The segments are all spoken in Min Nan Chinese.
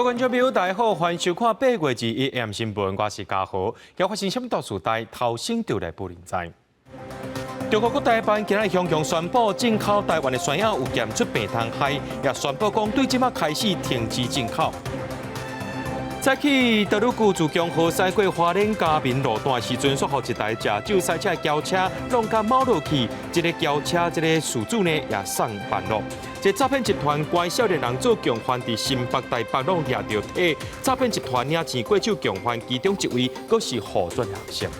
各位觀眾朋友，大家好，歡迎收看8月21 AM 新聞，我是嘉豪。今發生什麼大事代，頭先就來報您知。中國國台辦今日雄雄宣布，進口台灣的酸葉有檢出病蟲害，也宣布講對這馬開始停止進口。早起，多魯閣自強號駛過花蓮嘉明路段時陣，煞予一台食酒駛車的轎車挵共貓落去，這个轎車這个事主呢也送辦咯。這詐騙集團拐少年人做共犯，佇新北、台北攏掠著體。詐騙集團領錢過手共犯，其中一位閣是護專學生。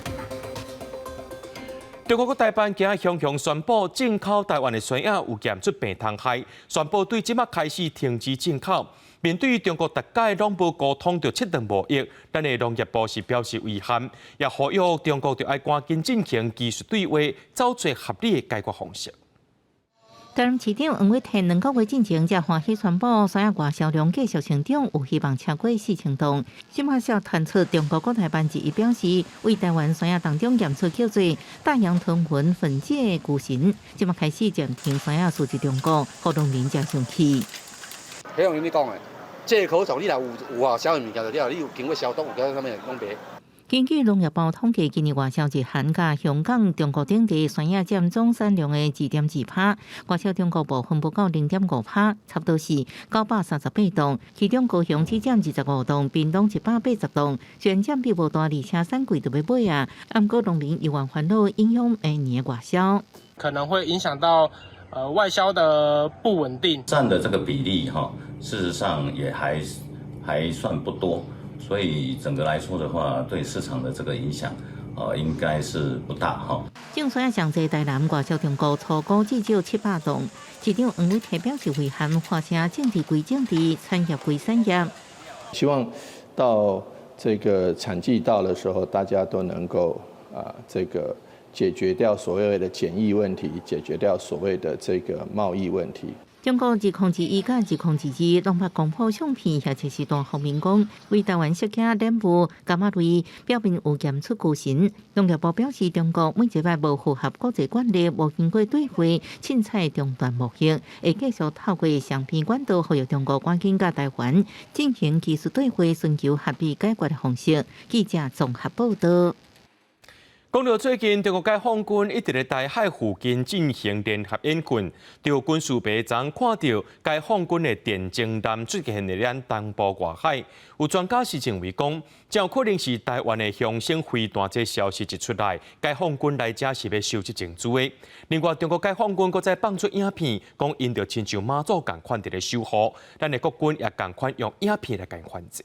中國國台辦今日雄雄宣布，進口台灣的酸葉有檢出病蟲害，宣布對這馬開始停止進口。面對中國逐擺攏無溝通就切斷貿易，咱的農業部是表示遺憾，也呼籲中國著愛趕緊進行技術對話，找出合理的解決方式。台南市長黃偉哲2個月進前才歡喜宣布，酸葉外銷量繼續成長，有希望超過4000噸。新華社傳出中國國台辦之一表示，為台灣酸葉當中檢出叫做大洋糖分分解的龜蕈，這馬開始暫停酸葉輸入中國，予農民誠生氣。彼用你講的，這個口罩你若有有效銷的物件就了，你有經過消毒，有叫啥物攏袂。根據農業部統計，今年外銷日韓佮香港、中國等地酸葉佔總產量的2.2%，外銷中國部分不到0.5%，差不多是938噸。其中高雄只佔25噸，屏東180棟，雖然佔比無大，而且產季就欲尾啊。毋過農民猶原煩惱影響明年的外銷，可能會影響到外銷的不穩定。佔的這個比例哈，事實上也還算不多。所以整個來說的話，對市場的這個影響，應該是不大哈。種酸葉上濟台南外銷中國初估至少700噸。市長黃偉哲表示遺憾，發生政治歸政治，產業歸產業。希望到這個產季到的時候，大家都能夠啊，這個解決掉所謂的檢疫問題，解決掉所謂的這個貿易問題。中國2021佮2022攏捌公布相片，或者是大方面講，為台灣釋迦蓮霧柑仔類表面有檢出龜蕈。農業部表示，中國每一擺無符合國際慣例，無經過對話，凊彩中斷貿易，會繼續透過雙邊管道，呼籲中國趕緊佮台灣進行技術對話，尋求合理解決的方式。記者綜合報道。講到最近，中國解放軍一直佇台海附近進行聯合演訓，就軍事迷昨看到解放軍的電偵艦出現佇咱東部外海，有專家是認為講，真有可能是台灣的雄昇飛彈這消息一出來，解放軍來遮是欲收集證據的。另外，中國解放軍閣再放出影片，講𪜶就親像媽祖仝款佇咧守護，咱的國軍也仝款用影片來共反制。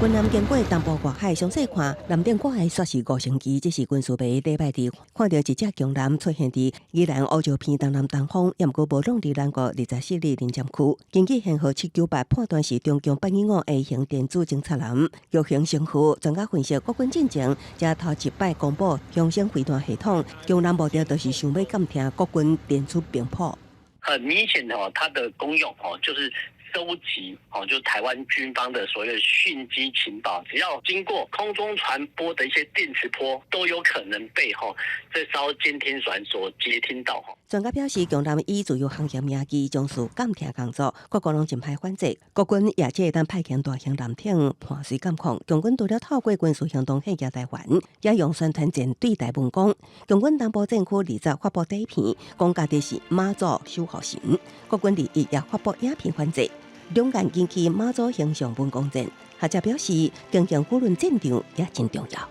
軍艦經過東部外海，詳細看艦頂掛的煞是五星旗，這是軍事迷禮拜二看著一隻強艦出現佇宜蘭烏石鼻東南東方，也毋過無挵佇咱國24里臨占區。根據編號798判斷是中共825 A 型電子偵察艦，巨型星號。專家分析，國軍進前才頭一擺公布雄昇飛彈系統，強艦目的就是想欲監聽國軍電子頻譜。很明顯哦，它的功用哦，就是收集哦，就台灣軍方的所謂的訊機情報，只要經過空中傳播的一些電磁波，都有可能被吼這艘監聽船所接聽到。專家表示，強艦以自由航行名義從事監聽工作，各國攏真歹反制。國軍也只會當派遣大型艦艇伴隨監控。共軍除了透過軍事行動嚇阻台灣，也用宣傳戰對台文攻。共軍東部戰區20發布短片，講家己是媽祖守護神。國軍21也發布影片反制。兩岸引起媽祖形象文攻戰，學者表示，經營輿論戰場也真重要。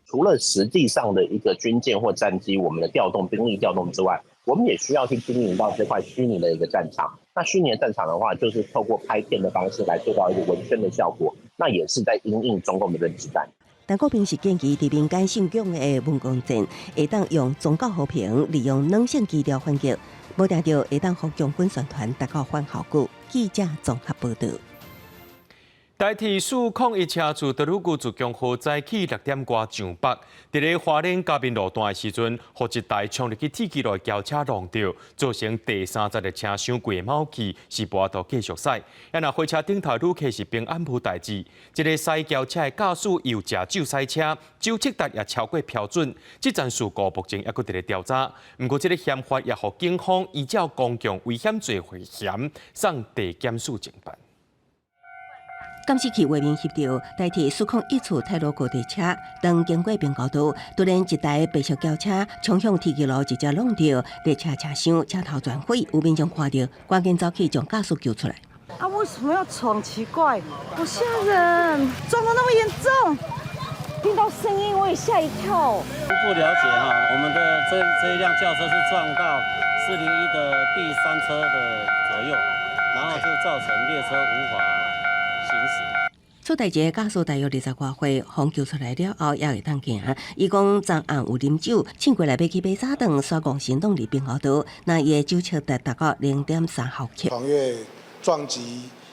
除了實際上的一個軍艦或戰機，我們的調動兵力調動之外，我們也需要去經營到這塊虛擬的一個戰場。那虛擬的戰場的話，就是透過拍片的方式來做到一個文宣的效果。那也是在因應中共的認知戰。陳國平是建議，佇民間信仰的文攻戰，會當用宗教和平，利用軟性基調反擊，無定著會當予共軍宣傳達到反效果。記者綜合報道。台鐵401車次多魯閣自強號早起6點外上北，佇咧花蓮嘉明路段的時陣，予一台衝入去鐵支路的轎車撞著，造成第三十列車廂規个卯去，是無法度繼續駛。啊若火車頂頭旅客是平安無代誌。這个駛轎車的駕駛有食酒駛車，酒測值也超過標準。這樁事故目前猶閣佇咧調查。毋過這个嫌犯也予警方依照公共危險罪嫌送地檢署偵辦。監視器畫面翕著台鐵401次太魯閣列車，當經過平交道，突然一台白色轎車衝向鐵支路，直接挵著列車車廂，車頭全毀，有民眾看著，趕緊走去將駕駛救出來。啊，為什麼要闖？奇怪，好嚇人，撞得那麼嚴重，聽到聲音我也嚇一跳。不了解哈，我們的這一輛轎車是撞到401的第三車的左右，然後就造成列車無法行駛。出代誌的駕駛大約20外歲，予救出來了後，猶會當行。伊講昨暗有啉酒，醒過來欲去買早頓，煞戇神擋佇平交道，那伊的酒測值達到0.3毫克。闖越撞擊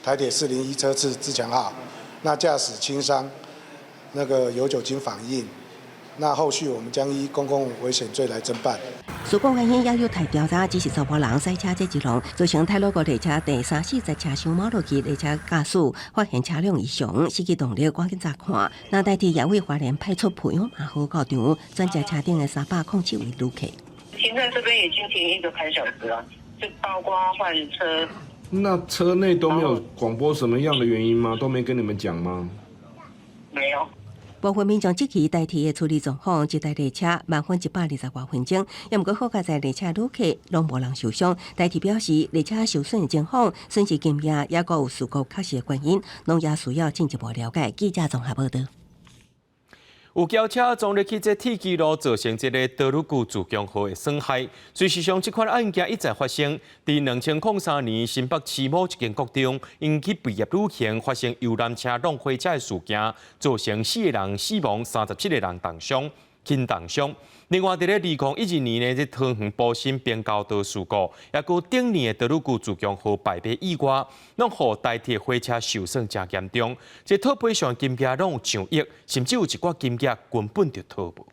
台鐵401車次自強號，那駕駛輕傷，那個有酒精反應，那後續我們將依公共危險罪來偵辦。事故原因猶有待調查，只是查埔人駛車這一浪，造成太魯閣列車第三四十車廂卯落去，列車駕駛發現車輛異常，失去動力，趕緊查看。那台鐵也為花蓮派出培養馬號到場，轉接車頂的307位旅客。停在這邊已經停一個半小時了，就包括換車。那車內都沒有廣播什麼樣的原因嗎？都沒跟你們講嗎？沒有。部分民眾質疑台鐵的處理狀況，這台列車慢120外分鐘，猶毋過好佳哉列車旅客攏無人受傷。台鐵表示，列車受損的情況、損失金額，猶閣有事故確實的原因，攏猶需要進一步了解。記者綜合報導。有轎車撞入去這鐵支路，造成這个多魯閣自強號的損害。事實上，這款案件一再發生。佇2003年新北市某一間國中，𪜶去畢業旅行，發生遊覽車挵火車的事件，造成四個人死亡，37個人重傷、輕重傷。另外，佇咧2012年呢，這桃園埔心平交道事故，猶閣頂年的多魯閣自強號敗馬意外，攏予台鐵火車受損誠嚴重。這討賠償金額攏有上億，甚至有一寡金額根本就討無。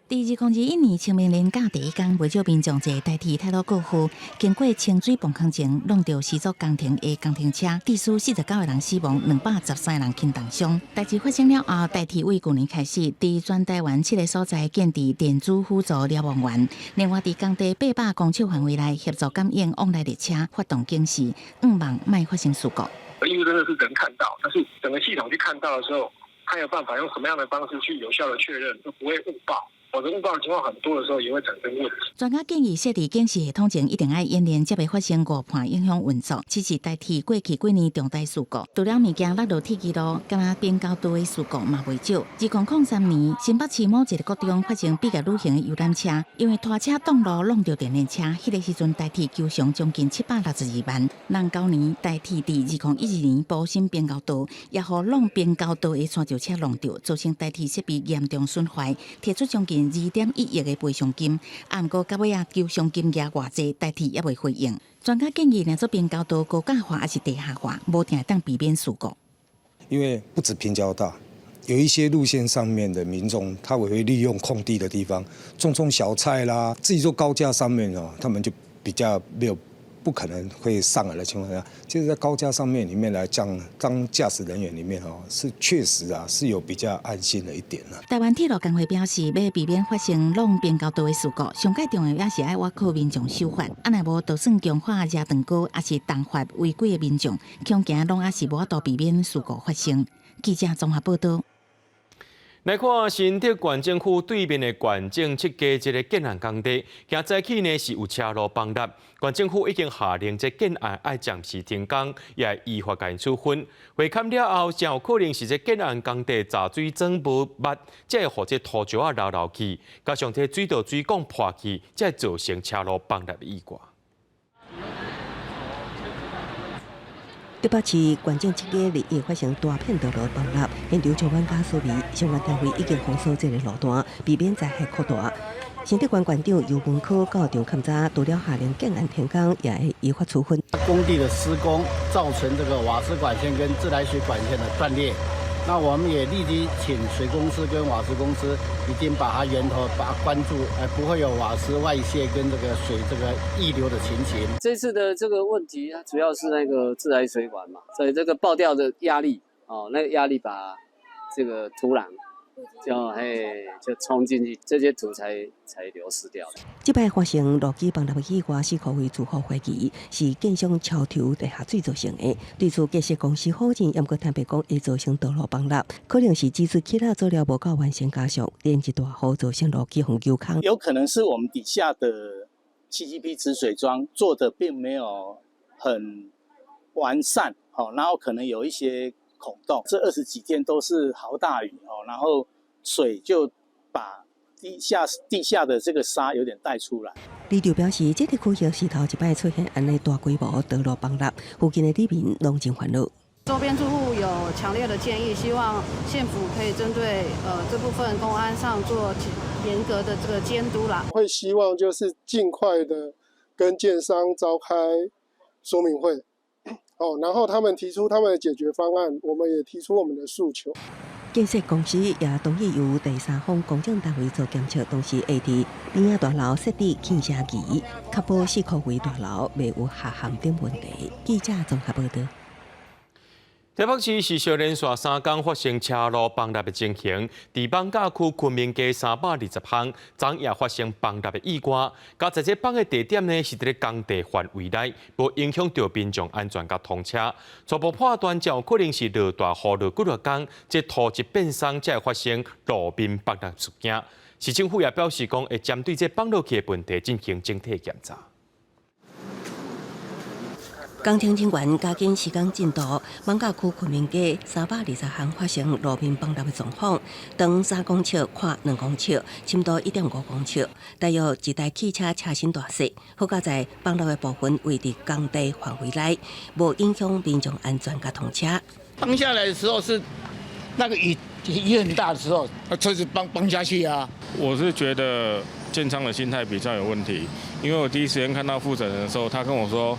佇2021年清明連假第一工，袂少民眾坐台鐵太魯閣號，經過清水磅空前，挵著施作工程的工程車，致使49個人死亡，213個人輕重傷。代誌發生了後，台鐵為舊年開始，佇全台灣七個所在建置電子輔助瞭望員，另外佇工地800公尺範圍內協助感應往來列車，發動警示，向望莫發生事故。因為真的是人看到，但是整個系統去看到的時候，他有辦法用什麼樣的方式去有效的確認，就不會誤報。否則誤報的情況很多的時候，也會產生問題。專家建議設置警示系統前，一定愛演練，才袂發生誤判，影響運作。只是台鐵過去幾年重大事故，除了物件落落鐵支路，敢若平交道的事故嘛袂少。2003年，新北市某一个國中發生畢業旅行的遊覽車，因為拖車擋路挵著電聯車，彼个時陣台鐵求償將近762萬。09年台鐵佇2012年埔心平交道，也予挵平交道的山石車挵著，造成台鐵設備嚴重損壞，提出將近2.1億的賠償金，啊，毋過到尾仔求償金額偌濟，台鐵猶未回應。專家建議，若做平交道高架化抑是地下化，無定會當避免事故。因為不止平交道，有一些路線上面的民眾，他會利用空地的地方種種小菜啦。至於說高架上面哦，他們就比較沒有不可能會上來的情況下，就是在高架上面裡面來講，當駕駛人員裡面哦，是確實啊，是有比較安心的一點啦。台灣鐵路工會表示，欲避免發生挵平交道的事故，上蓋重要也是愛倚靠民眾守法。啊，若無就算強化抓長膏，抑是重罰違規的民眾，恐驚攏猶是無法度避免事故發生。記者綜合報導。來看新竹縣政府對面的縣政七街這个建案工地，今早起呢是有車路崩塌，縣政府已經下令這建案愛暫時停工，也依法共𪜶處分。回勘了後，誠有可能是這建案工地閘水井無密，才會予這土石仔流落去，加上這水道水管破去，才會造成車路崩塌的意外。台北市縣政七街日夜發生大片道路崩塌，現場充滿瓦斯味，相關單位已經封鎖這个路段，避免災害擴大。新竹縣縣長游文科到場勘查，除了下令建案停工，也會依法處分。工地的施工造成這個瓦斯管線跟自來水管線的斷裂，那我們也立即請水公司跟瓦斯公司已經把它源頭把它關住，不會有瓦斯外泄跟這個水這個溢流的情形。這次的這個問題，它主要是那個自來水管嘛，所以這個爆掉的壓力，哦，那個壓力把這個土壤就嘿就衝進去，這些土才流失掉。這擺發生路基崩塌的意外，是可為住戶懷疑是建商超投地下水造成的。對此，建設公司否認，毋過坦白講會造成道路崩塌，可能是技術起來做了無夠完善加上連日大雨造成路基予虯空。有可能是我們底下的 CGP 止水樁做的並沒有很完善，好，然後可能有一些孔洞。這20幾天都是豪大雨哦，然後水就把地下的這個沙有點帶出來。李就表示，這个區域是頭一擺出現按呢大規模道路崩塌，附近的里民攏真煩惱。周邊住戶有強烈的建議，希望縣府可以針對這部分工安上做嚴格的這個監督啦。會希望就是盡快的跟建商召開說明會，哦，然後他們提出他們的解決方案，我們也提出我們的訴求。建設公司也同意由第三方公證單位做檢測，同時會佇邊仔大樓設置檢聲儀，確保四箍圍大樓袂有下陷等問題。記者綜合報道。台北市是相連續3工發生車路崩塌的情形，佇艋舺區昆明街320巷，昨夜發生崩塌的意外。佳哉這崩的地點呢，是佇咧工地範圍內，無影響著民眾安全佮通車。初步判斷，有可能是落大雨落幾落工，這土質變鬆，才會發生路面崩塌事件。市政府也表示講，會針對這崩落去的問題進行整體檢查。工程人員加緊施工進度，艋舺區昆明街320巷發生路面崩塌的狀況，長3公尺，寬2公尺，深度1.5公尺，大約一台汽車車身大細。好佳哉崩塌的部分位佇工地範圍內，無影響民眾安全佮通車。崩下來的時候是那個雨雨很大的時候，那車子崩下去啊。我是覺得建商的心態比較有問題，因為我第一時間看到負責人的時候，他跟我說。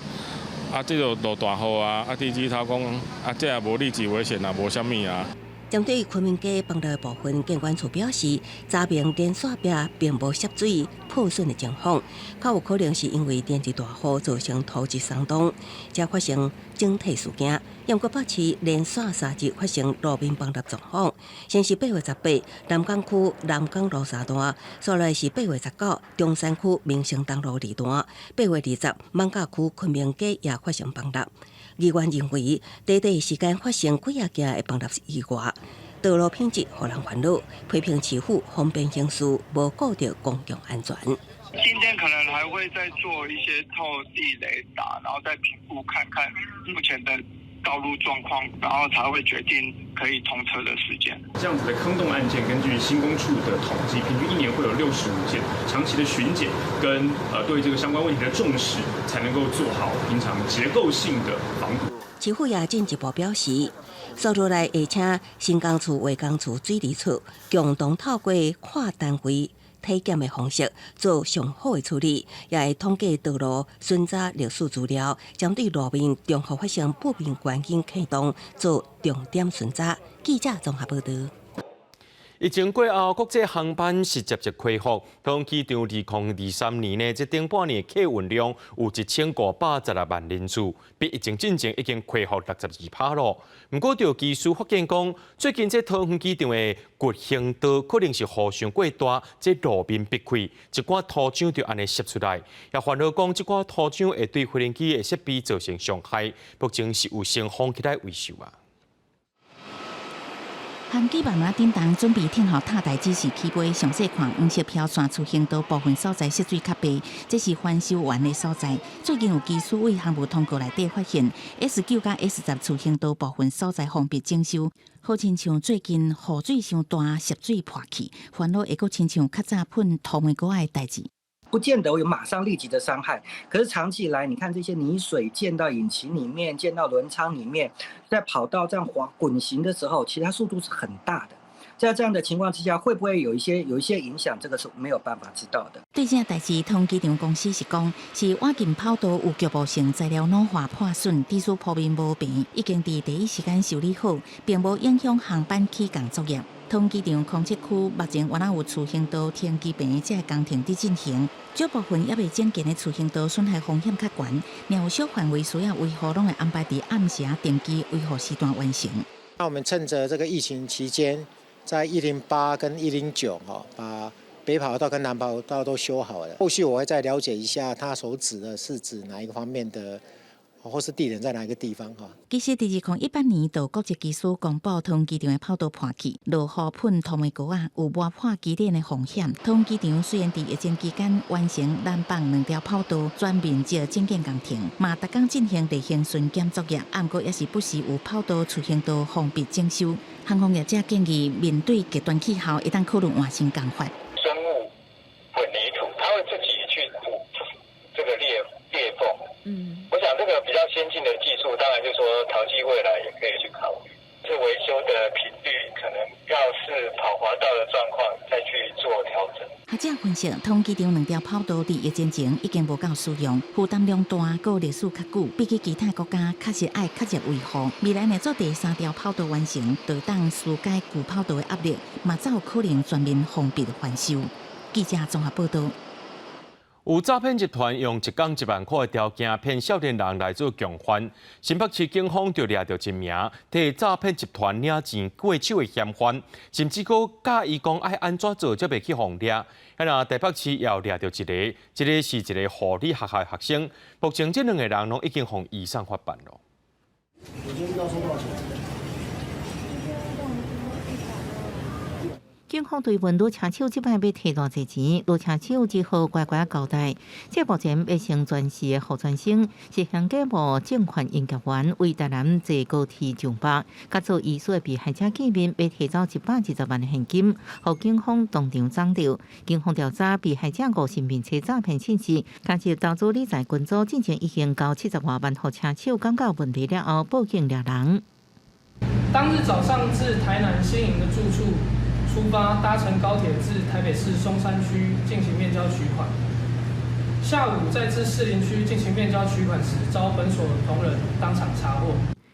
啊，這就落大雨啊！啊，地基頭講啊，這也無立即危險啊，無啥物啊。針對昆明街崩落的部分，建管處表示，查明連線壁並無涉水破損的情況，較有可能是因為連日大雨造成土質鬆動，才發生整體事件。毋過北市連續3日發生路面崩塌狀況，先是8月18南港區南港路3段，紲來是8月19中山區民生東路2段，8月20艋舺區昆明街也發生崩塌。議員認為，短短時間發生幾仔件的崩塌意外，道路品質予人煩惱，批評市府方便行事，無顧著公共安全。今天可能還會再做一些透地雷達，然後再評估看看目前的道路狀況，然後才會決定可以通車的時間。這樣子的坑洞案件，根據興工處的統計，平均一年會有65件。長期的巡檢跟對這個相關問題的重視，才能夠做好平常結構性的防護。市府也進一步表示，紲落來會請新工處、衛工處、水利處共同透過跨單位體檢的方式做上好的處理，也會統計道路巡查歷史資料，針對路面重複發生不明原因坑洞做重點巡查。記者綜合報道。疫情過後，國際航班是漸漸恢復。桃園機場2023年呢，這頂半年客運量有1516萬人次，比疫情進前已經恢復62%咯。毋過，著技師發現講，最近這桃園機場的掘行道可能是雨傷過大，這路面篕開，一寡土漿就按呢穡出來，也煩惱講這寡土漿會對飛行機的設備造成傷害。目前是有先封起來維修啊。航機慢慢叮當，準備天候塔台指示起飛。詳細看黃色飄線出行道部分所在積水較白，這是翻修完的所在。最近有技師對航務通告內底發現，S9佮 S10 出行道部分所在封閉整修，好親像最近雨水傷大，穡水破去，煩惱會閣親像較早噴塗煤膏的代誌。不見得有馬上立即的傷害，可是長期以來，你看這些泥水濺到引擎裡面，濺到輪艙裡面，在跑道這樣滑滾行的時候，其實它速度是很大的。在這樣的情況之下，會不會有一些影響？這個是沒有辦法知道的。對這代誌，桃園機場公司是講，是倚近跑道有局部性材料老化破損，致使鋪面無平，已經佇第一時間修理好，並無影響航班起降作業。桃園機場空七區目前猶有次行道停機坪這个工程佇進行，少部分猶未整建的次行道損害風險較懸，若有小範圍需要維護，攏會安排佇暗時定期維護時段完成。那我們趁著這個疫情期間，在108跟109哈，把北跑道跟南跑道都修好了。後續我會再了解一下，他所指的是指哪一個方面的，或是地點在哪一個地方哈。其實，佇2018年，就國籍機師公布桃園機場的跑道破去，落雨噴塗的膏仔，有磨破機頂的風險。桃園機場雖然佇疫情期間完成南北兩條跑道全面積整建工程，嘛逐工進行例行巡檢作業，毋過也是不時有跑道次行道封閉整修。航空業者建議，面對極端氣候，會當考慮換新工法。生物混凝土，它會自己去補這個裂縫。我想這個比較先進的技術，當然就是說桃機未來也可以去考慮。這維修的頻率可能要視跑滑道的狀況再去做調整。學者分析，桃園機場兩條跑道佇疫情前已經無夠使用，負擔量大，閣歷史較久，比起其他國家，確實愛較熱維護。未來若做第三條跑道完成，就會當紓解舊跑道的壓力，嘛才有可能全面封閉翻修。記者綜合報道。有詐騙集團用一工1萬塊的條件騙少年人來做共犯，新北市警方就掠著一名替詐騙集團領錢過手的嫌犯，甚至閣教伊講愛按怎做才袂去予掠。啊，若台北市也有掠著一个，這个是一个護理學校的學生，目前這兩个人攏已經予移送法辦囉。你今天要收多少錢？警方追問女車手這擺欲提偌濟錢，女車手只好乖乖交代。這目前未成全市的何傳生是香港無證券營業員，為台南坐高鐵上北，佮做醫師的被害者見面，欲提走120萬的現金，予警方當場掌著。警方調查被害者誤信面冊詐騙信息，加入投資理財群組，進前已經交70外萬予車手，感覺有問題了後，報警掠人。當日早上自台南新營的住處出發，搭乘高鐵至台北市松山區進行面交取款。下午再至士林區進行面交取款時，遭本所同仁當場查獲。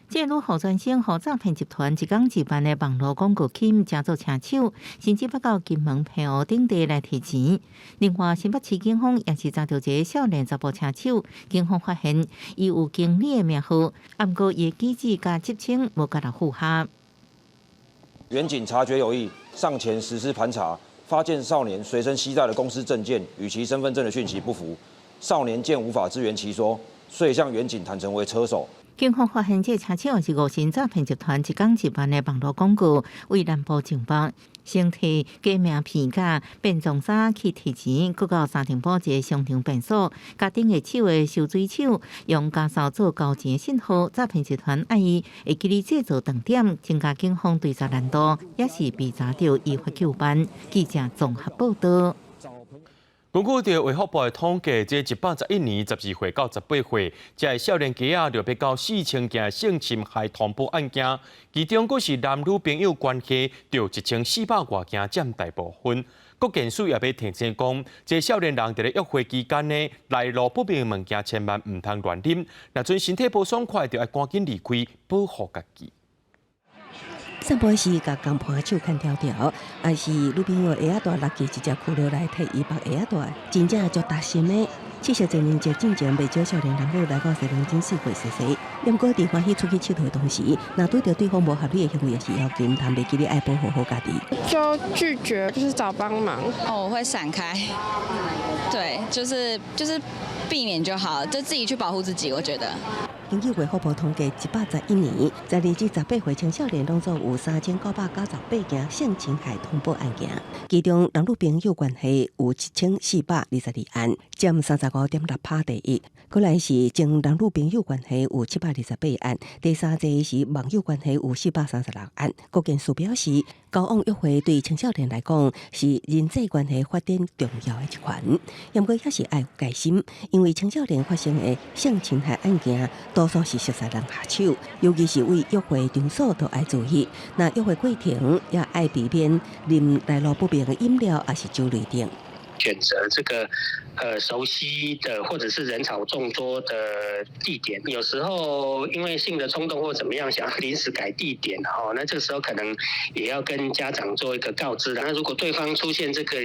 這女何專生予詐騙集團一工一萬的網路廣告金，成做車手，甚至捌到金門、澎湖等地來提錢。另外，新北市警方也是查著一个少年查埔車手，警方發現伊有經理的名號，毋過伊的機智佮職稱無佮人符合。員警察覺有異，上前實施盤查，發現少年隨身攜帶的公司證件與其身份證的訊息不符。少年見無法自圓其說，遂向員警坦承為車手。警方發現這車手是誤信詐騙集團一工一萬的網路廣告，為南部上北，先提假名片佮變裝衫去提錢，閣到三重埔一个商場便所，共頂下手的收水手用家嫂做交錢的信號，詐騙集團愛伊會記得製造斷點，增加警方追查難度，也是被查著依法究辦。記者綜合報道。根據著衛福部的統計，這111年12歲到18歲，這个少年家仔就欲到4000件性侵害通報案件，其中閣是男女朋友關係，就1400外件佔大部分。國健署也欲提醒講，這少年人佇咧約會期間呢，來路不明的物件千萬毋通亂啉，若陣身體無爽快，就愛趕緊離開，保護家己。散步時，共共伴手牽條條，抑是女朋友鞋仔帶落去，直接箍落來替伊縛鞋仔帶，真正足貼心的。70年前進前，袂少少年男女來到西門町四歲踅踅。毋過佇歡喜出去𨑨迌的同時，若拄著對方無合理的行為，也是要緊，毋通袂記得愛保護好家己。就拒絕，就是找幫忙。哦，我會閃開。對，就是避免就好，就自己去保護自己。我覺得。根據衛福部統計，111年，12至18歲青少年攏總有3998件性侵害通報案件，其中男女朋友關係有1422案，佔35.6%第一。過來是前男女朋友關係有728案，第三濟是網友關係有436案。國健署表示，交往約會對青少年來講是人際關係發展重要的一環，不過也是愛有戒心，因為青少年發生的性侵害案件，多數是熟似人下手，尤其是佇約會場所都愛注意。若約會過程也愛避免啉來路不明的飲料，抑是酒類等。選擇這個熟悉的或者是人潮眾多的地點，有時候因為性的衝動或怎麼樣，想要臨時改地點，哦，那這個時候可能也要跟家長做一個告知。那如果對方出現這個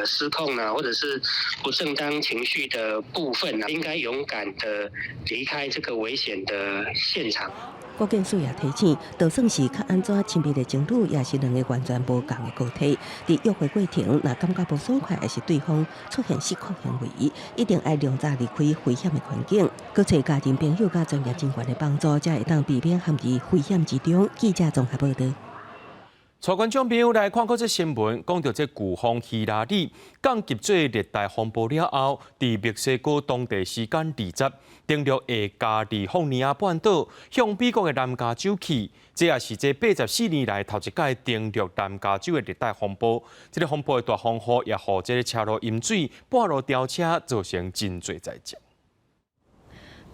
失控啊，或者是不正當情緒的部分呢，應該勇敢的離開這個危險的現場。國健署也提醒，就算是較按怎親密的情侶，也是兩个完全無仝的個體。佇約會過程，若感覺無爽快，抑是對方出現失控行為，一定愛量早離開危險的環境，閣揣家庭朋友佮專業人員的幫助，才會當避免陷佇危險之中。記者綜合報道。帶觀眾朋友來看閣這新聞，講著這颶風希拉里降級做熱帶風暴了後，佇墨西哥當地時間20登陸下加利福尼亞半島，向美國的南加州去。這也是這84年來頭一擺登陸南加州的熱帶風暴。這个風暴的大風雨也予這个車路淹水、半路吊車，造成真濟災情。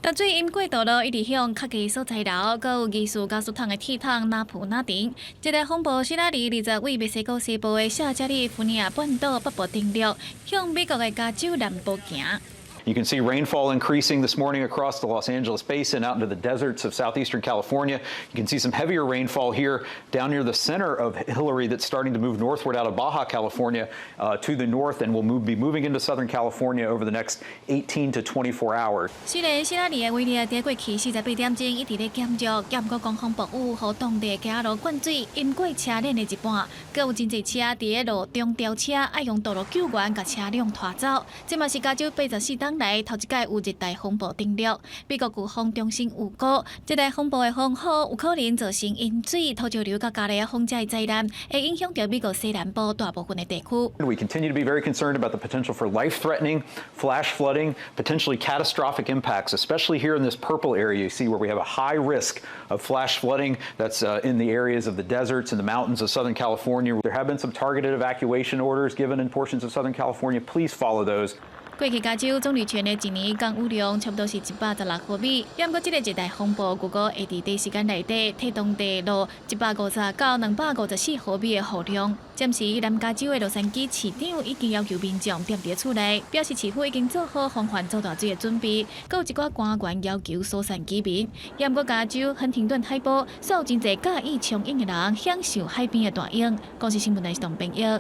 淡水淹過道路一直向較低所在流，閣有疑似瓦斯桶的鐵桶若浮若沉。這个風暴希拉里20位墨西哥西部的下加利福尼亞半島北部登陸，向美國的加州南部行。 You can see rainfall increasing this morning across the Los Angeles basin out into the deserts of southeastern California. You can see some heavier rainfall here down near the center of Hilary that's starting to move northward out of Baja California to the north and will be moving into southern California over the next 18 to 24 hours. 雖然希拉里的威力佇過去48點鐘一直咧減弱，毋過狂風暴雨予當地街路灌水，淹過車輪的一半，閣有真濟車佇咧路中吊車，愛用道路救援共車輛拖走。這嘛是加州84冬來頭一擺有熱帶風暴登陸。美國颶風中心預估，這台風暴的風雨有可能造成淹水、土石流佮加熱風災災難，會影響著美國西南部大部分的地區。 We continue to be very concerned about the potential for life-threatening flash flooding, potentially catastrophic impacts, especially here in this purple area you see where we have a high risk of flash flooding. That's in the areas of the deserts and the mountains of Southern California. There have been some targeted evacuation orders given in portions of Southern California. Please follow those. 過去加州棕櫚泉的一年降雨量差不多是116毫米，毋過這个熱帶風暴預估會佇短時間內底替當地落150到254毫米的雨量。暫時南加州的洛杉磯市長已經要求民眾踮佇厝內，表示市府已經做好防範做大水的準備。閣有一寡官員要求疏散居民。毋過加州亨廷頓海埔，煞有真濟佮意衝湧的人享受海邊的大湧。公視新聞台是董編譯。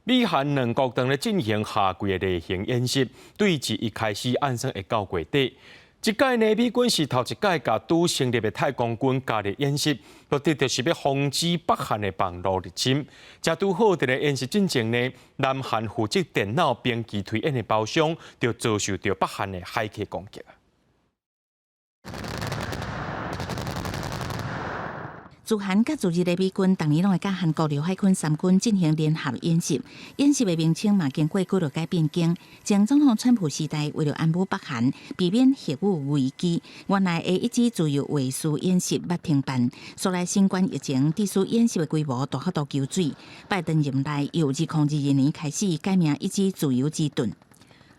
美韓兩國當咧進行夏季的例行演習，對峙一開始按算會到月底。這擺呢，美軍是頭一擺共拄成立的太空軍加入演習，目的就是欲防止北韓的網路入侵。才拄好佇咧演習進前呢，南韓負責電腦兵器推演的包商就遭受著北韓的駭客攻擊。自韓佮自日的美軍，逐年攏會佮韓國陸海空三軍進行聯合演習，演習的名稱嘛經過幾落改變更。前總統川普時代為著安撫北韓，避免核武危機，原來的一支自由衛士演習捌停辦。後來新冠疫情，致使演習的規模大幅度縮水。拜登任內由2022年開始改名一支自由之盾。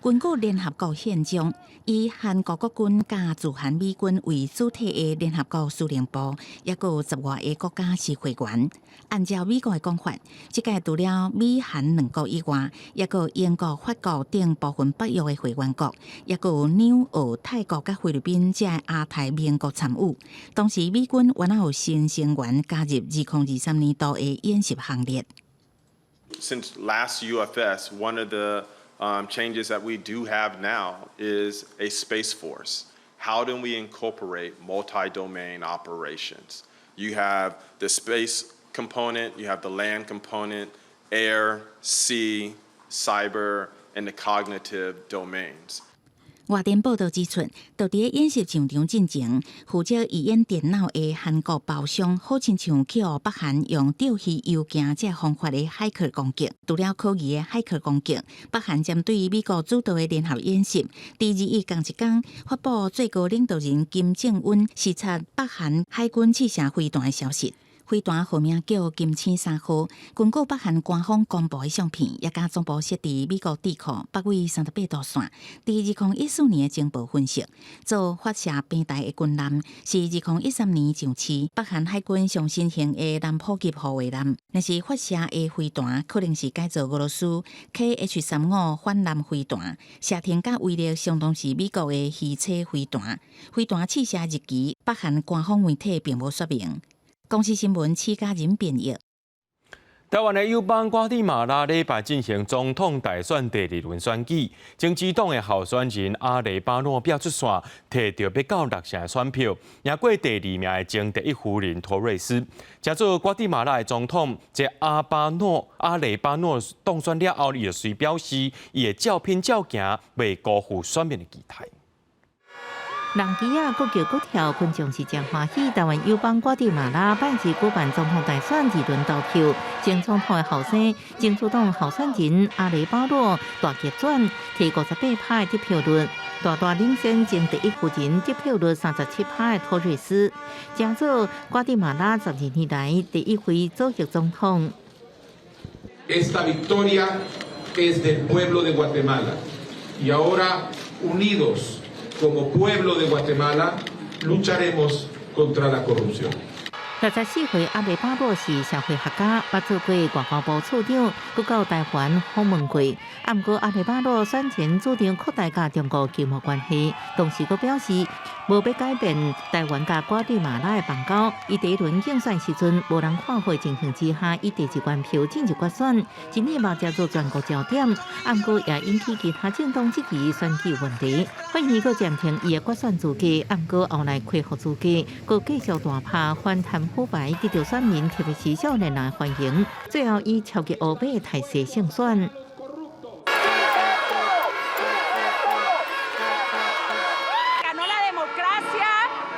根據聯合國憲章，以韓國國軍佮駐韓美軍為主體的聯合國司令部，抑閣有10外个國家是會員。按照美國的講法，這屆除了美韓兩國以外，抑閣有英國、法國等部分北約的會員國，抑閣有紐澳、泰國佮菲律賓這亞太盟國參與。當時美軍原來有新成員加入2023年度的演習行列。 Since last UFS, one of the changes that we do have now is a space force. How do we incorporate multi-domain operations? You have the space component, you have the land component, air, sea, cyber, and the cognitive domains. 外電報道指出，佇咧演習場場進前，負責義演電腦的韓國包商，好親像去予北韓用釣魚郵件這方法的駭客攻擊。除了可疑的駭客攻擊，北韓針對美國主導的聯合演習，佇21仝一工發布最高領導人金正恩視察北韓海軍試射飛彈的消息。飛彈號名叫金星三號。根據北韓官方公布的相片，也佮總部設佇美國智庫北緯38度線。佇2014年的情報分析，做發射平台的軍艦是2013年上市北韓海軍上新型的南浦級護衛艦。若是發射的飛彈，可能是改造俄羅斯 KH-35反艦飛彈，射程佮威力相當是美國的魚叉飛彈。飛彈試射日期，北韓官方媒體並無說明。公視新聞，施嘉仁編譯。台灣的友邦瓜地馬拉禮拜進行總統大選第二輪選舉，前進黨的候選人阿雷巴諾拼出線，提著欲到六成的選票，贏過第二名的前第一夫人托瑞斯。成做瓜地馬拉的總統，這阿巴諾阿雷巴諾當選了後，伊就隨表示，伊會照拼照行，袂辜負選民的期待。人機仔閣叫閣跳，群眾是誠歡喜。台灣友邦瓜地馬拉拜二舉辦總統大選二輪投票，前總統的後生，真主黨候選人阿雷巴洛大逆轉，提58%的得票率，大大領先前第一夫人得票率37%的托瑞斯，成做瓜地馬拉12年來第一位左翼總統。 Esta victoria es del pueblo de Guatemala y ahora unidos como pueblo de Guatemala lucharemos contra la corrupción. 64歲阿雷巴洛是社會學家，捌做過外交部處長，閣到台灣訪問過。啊，毋過阿雷巴洛選前主張擴大佮中國經貿關係，同時閣表示無欲改變台灣佮瓜地馬拉的邦交。伊第一輪競選時陣無人看好情形之下，以第二關票進入決選，今年嘛成做全國焦點。啊，毋過也引起其他政黨質疑選舉問題。法院閣暫停伊的決選資格，啊，毋過後來恢復資格，閣繼續大拍反貪腐敗，得到選民特別是少年人歡迎。最後以超級烏馬的態勢勝選。 Ganó la democracia,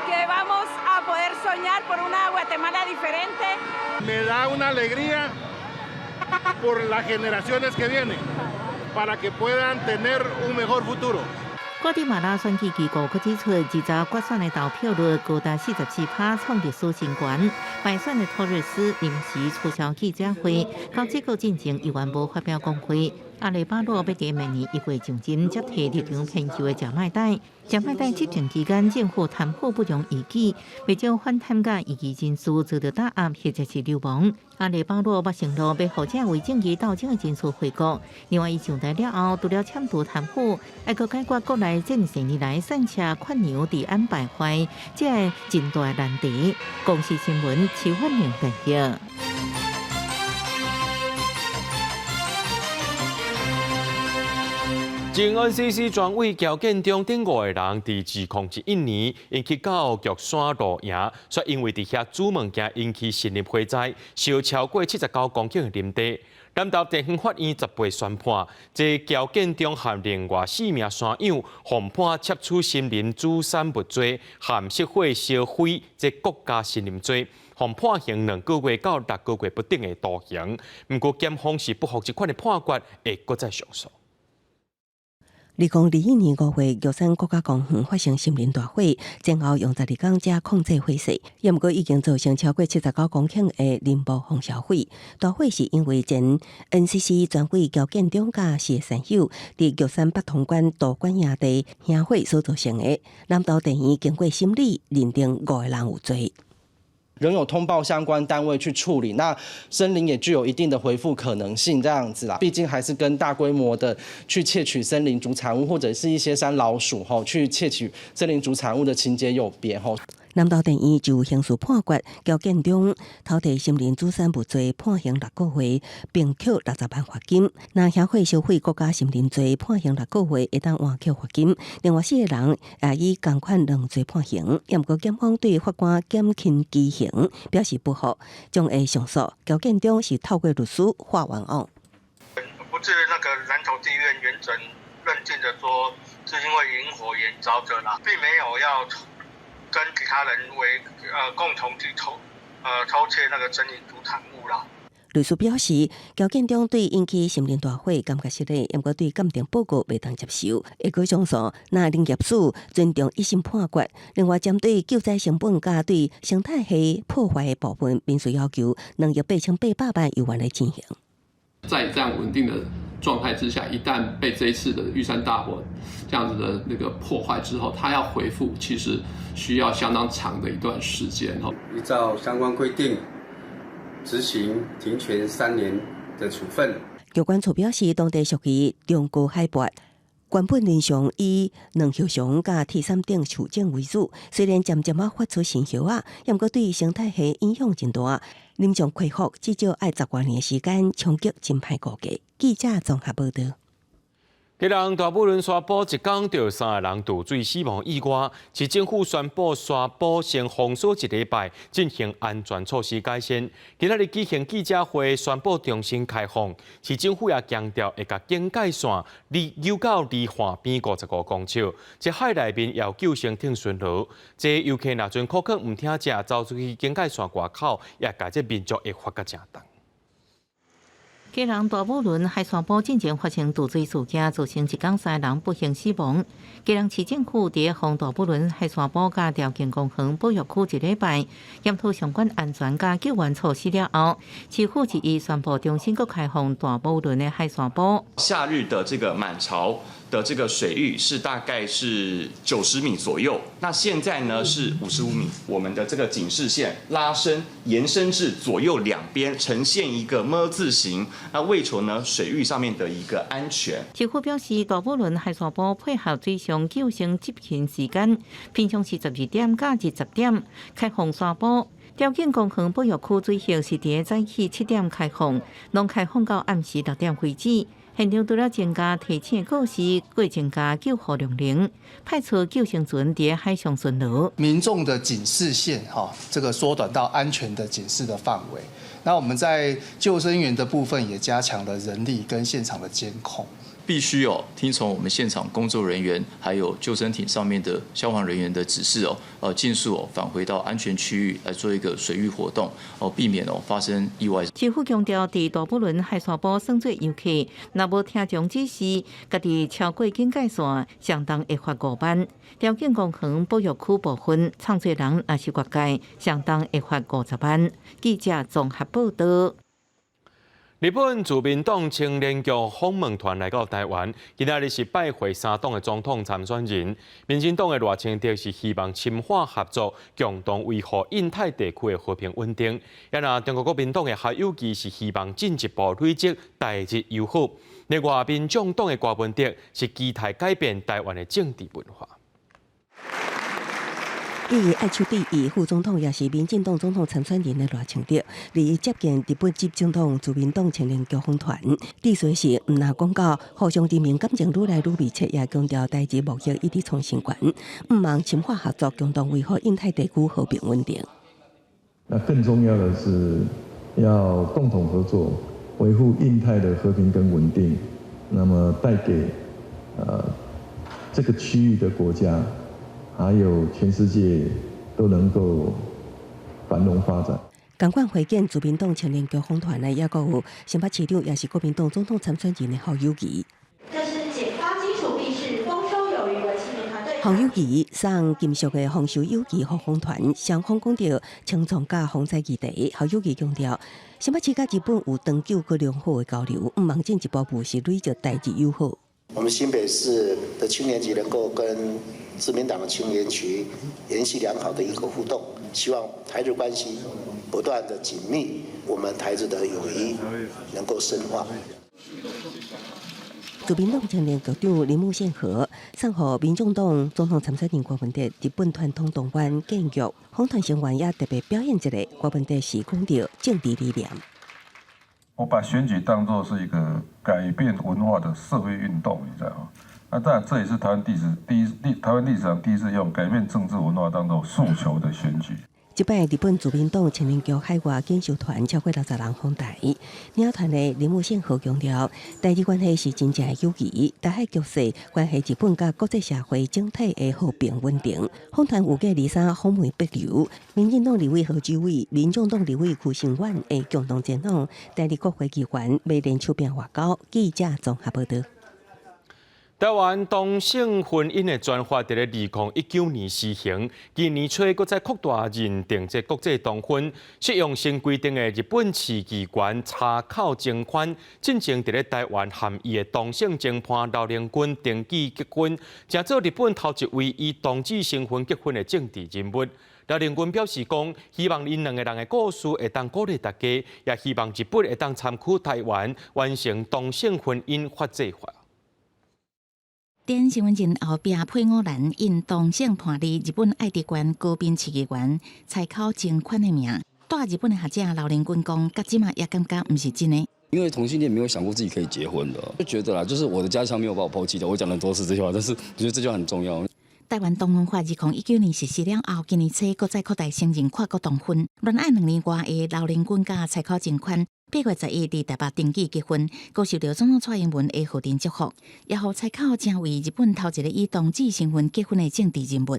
que vamos a poder soñar por una Guatemala diferente. Me da una alegría por las generaciones que vienen, para que puedan tener un mejor futuro. 瓜地馬拉選舉機構閣指出，二十決選的投票率高達44%，創歷史新高。敗選的托瑞斯臨時取消記者會，到這個進程猶原無發表講話。阿雷巴洛欲佇明年1月上旬接替立場偏右的賈麥岱。賈麥岱執政期間，政府貪腐不容異議，袂少反貪佮異議人士遭到打壓或者是流亡。阿雷巴洛捌承諾欲予這為正義鬥爭的人士回國。另外，伊上台了後，除了攕除貪腐，還閣解決國內這濟年來散車困牛治安敗壞這个真大難題。公視新聞徐婉玲編譯。前 NCC 專委喬建中等五個人，佇2001年，𪜶去到玉山露營，卻因為佇遐煮物件引起森林火災，燒超過79公頃的林地。南投地方法院10八宣判，這喬建中和另外四名山友，予判竊取森林主產物罪，含失火燒毀這國家森林罪，予判刑2個月到6個月不等的徒刑。毋過檢方是不服這款的判決，會閣再上訴。2021年5月，玉山國家公園發生森林大火，前後用12工才控制火勢，也毋過已經造成超過79公頃的林木予燒毀。大火是因為前 NCC 專委喬建中佮四个山友佇玉山北通關道館營地營火所造成的。南投地院經過審理，認定五個人有罪。仍有通報相關單位去處理，那森林也具有一定的恢復可能性，這樣子啦。畢竟還是跟大規模的去竊取森林主產物，或者是一些山老鼠吼去竊取森林主產物的情節有別吼。南投地院就刑事判決，喬建中偷提森林主產物罪判刑6個月，並扣60萬罰金。若營火燒毀國家森林罪判刑六個月，會當緩扣罰金。另外四個人也以仝款兩罪判刑。毋過檢方對法官減輕其刑表示不服，將會上訴。喬建中是透過律師發願案。不是那個南投地院原審。認定的說是因為引火延燒的啦，並沒有要跟其他人為共同去偷竊那個森林主產物啦。律師表示，高檢長對引起森林大火感覺失禮，毋過對鑑定報告袂當接受。會閣上訴，若林業署尊重一審判決。另外，針對救災成本佮對生態系破壞的部分，民事要求2億8800萬猶原來進行。在這樣穩定的狀態之下，一旦被這一次的玉山大火這樣子的那個破壞之後，它要恢復，其實需要相當長的一段時間。依照相關規定，執行停權3年的處分。機關處表示，當地屬於中高海拔，原本林上以卵葉松佮鐵杉等樹種為主，雖然漸漸仔發出新葉仔，毋過對生態系影響真大。林相恢復至少愛十外年時間，衝擊真歹估計。記者綜合報道。基隆大武崙沙坡一工就有三个人墮水死亡意外，市政府宣布沙坡先封鎖一禮拜，進行安全措施改善。今仔日舉行記者會，宣布重新開放。市政府也強調會共警戒線離到離岸邊55公尺，這海內面也有救生艇巡邏。這遊客若陣口渴毋聽食，走出去警戒線外口，也共這民眾會罰較誠重。基隆大武崙海沙埔進前發生墮水事件，造成一工三人不幸死亡。基隆市政府佇封大武崙海沙埔佮兆慶公園保育區一禮拜，檢討相關安全佮救援措施了後，市府二一宣布重新閣開放大武崙的海沙埔。夏日的這個滿潮的這個水域是大概是90米左右，那現在呢是55米，我們的這個警示線拉伸延伸至左右兩邊，呈現一個ㄇ字形，那為求呢水域上面的一個安全。市府表示，大武崙海沙埔配合水上救生執勤時間，平常時12點到20點開放沙埔。兆景公園保育區水域是佇早起7點開放，攏開放到暗時6點為止。現場除了增加提醒告示，閣增加救護量能，派出救生船佇海上巡邏。民眾的警示線，哈，這個縮短到安全的警示的範圍。那我們在救生員的部分也加強了人力跟現場的監控。必須哦聽從我們現場工作人員還有救生艇上面的消防人員的指示哦，盡速哦返回到安全區域來做一個水域活動，哦避免哦發生意外。市府強調，佇大武崙海沙埔耍水遊客，若無聽從指示，家己超過警戒線，相當會罰5萬。兆景公園保育區部分，創水人若是越界，相當會罰50萬。記者綜合報道。日本自民黨青年局訪問團來到台灣，今仔日是拜會三黨的總統參選人。民進黨的賴清德是希望深化合作，共同維護印太地區的和平穩定。啊若中國國民黨的侯友宜是希望進一步累積台日友好。另外，民眾黨的柯文哲是期待改變台灣的政治文化。以愛手第一副總統，也是民進黨總統參選人的賴清德，二一接見日本執政黨自民黨青年局訪團。致辭時，毋但講到互相人民感情愈來愈密切，也強調台日貿易一直創新高，向望深化合作，共同維護印太地區和平穩定。那更重要的是，要共同合作，維護印太的和平跟穩定，那麼帶給這個區域的國家，還有全世界都能夠繁榮發展。仝款會見自民黨青年局訪團的，也閣有新北市長，也是國民黨總統參選人的侯友宜。這是簡發基礎必是豐收有餘的青年團隊。侯友宜送金屬的豐收有餘予訪團，雙方講著青創佮防災議題。侯友宜強調，新北市佮日本有長久閣良好的交流，向望進一步務實累積台日友好。我們新北市的青年局能夠跟自民黨的青年局延續良好的一個互動，希望台日關係不斷的緊密，我們台日的友誼能夠深化。自民黨青年局長鈴木憲和送予民眾黨總統參選人柯文哲日本傳統動漫建玉，訪團成員也特別表演一下，柯文哲是講著政治理念。我把選舉當作是一個改變文化的社會運動，你知道嗎？那當然，這也是台灣歷史第一，台灣歷史上第一次用改變政治文化當作訴求的選舉。這擺日本自民黨青年局海外研修團超過60人訪台，領團的林木憲和強調，台日關係是真正的友誼，台海局勢關係日本佮國際社會整體的和平穩定。訪團預計23訪美帛琉，民進黨立委賀知偉、民眾黨立委邱成遠會共同前往台日國會議員，欲聯手拼外交。記者綜合報道。台灣同性婚姻的專法佇咧2019年施行，今年初閣再擴大認定這國際同婚，適用新規定的日本市議員柴口貞寬，進前佇咧台灣和伊的同性情伴劉玲君登記結婚，成做日本頭一位以同志身份結婚的政治人物。劉玲君表示講，希望𪜶兩个人的故事會當鼓勵大家，也希望日本會當參考台灣完成同性婚姻法制化。佇身份證後壁配偶欄印同性伴侶日本愛知縣高濱市議員柴口貞寬的名。蹛日本的學者劉玲君講，到這馬也感覺毋是真的。因為同性戀沒有想過自己可以結婚的，就覺得啦，就是我的家鄉沒有把我拋棄的。我講了很多次這句話，但是我覺得這句話很重要。台灣同婚法2019年實施了後，今年初閣再擴大承認跨國同婚。戀愛2年外的劉玲君佮柴口貞寬，8月11佇台北登記結婚，閣受到總統蔡英文的賀電祝福，也予柴口成為日本頭一个以同志身份結婚的政治人物。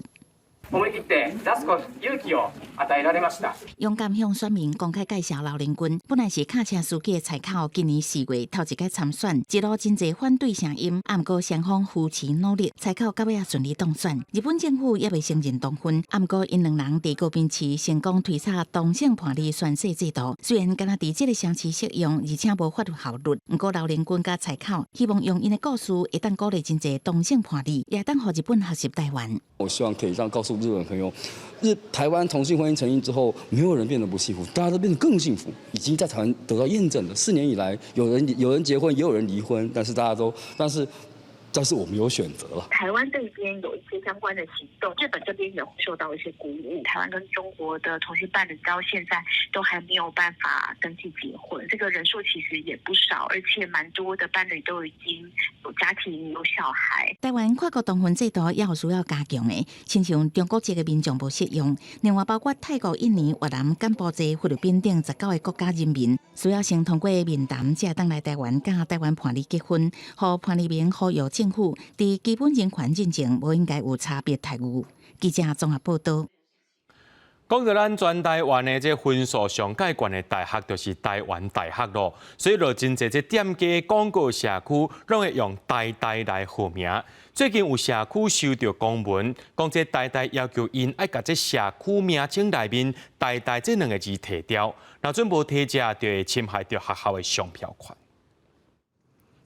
思い切って出す勇気を与えられました。勇敢向選民公開介紹劉玲君，本來是卡車司機的柴口，今年4月頭一擺參選，一路真濟反對聲音，毋過雙方扶持努力，柴口到尾仔順利當選。日本政府猶未承認同婚，毋過𪜶兩人佇高濱市成功推捒同性伴侶宣誓制度。雖然敢若佇這个城市適用，而且無法律效力，毋過劉玲君佮柴口希望用𪜶的故事，會當鼓勵真濟同性伴侶，也當予日本學習台灣。我希望可以讓告訴日本朋友，台灣同性婚姻成立之後，沒有人變得不幸福，大家都變得更幸福。已經在台灣得到驗證了。4年以來，有人結婚，也有人離婚，但是大家都，但是我們有選擇了。台灣這邊有一些相關的行動，日本這邊也會受到一些鼓舞。台灣跟中國的同性伴侶到現在都還沒有辦法登記結婚，這個人數其實也不少，而且蠻多的伴侶都已經有家庭、有小孩。台灣跨國同婚制度也有需要加強的，親像中國籍的民眾無適用，另外包括泰國、印尼、越南、柬埔寨、菲律賓等19個國家人民，需要先通過面談，才會當來台灣佮台灣伴侶結婚，予伴侶名呼籲政府佇基本人權認證無應該有差別待遇。記者綜合報道。講到咱全台灣的這分數上蓋懸的大學，就是台灣大學囉。所以，就真濟這店家廣告社區，攏會用台大來號名。最近有社區收著公文，講這台大要求𪜶愛共這社區名稱內面“台大”這兩个字提掉，若準無提者，就會侵害著學校的商標權。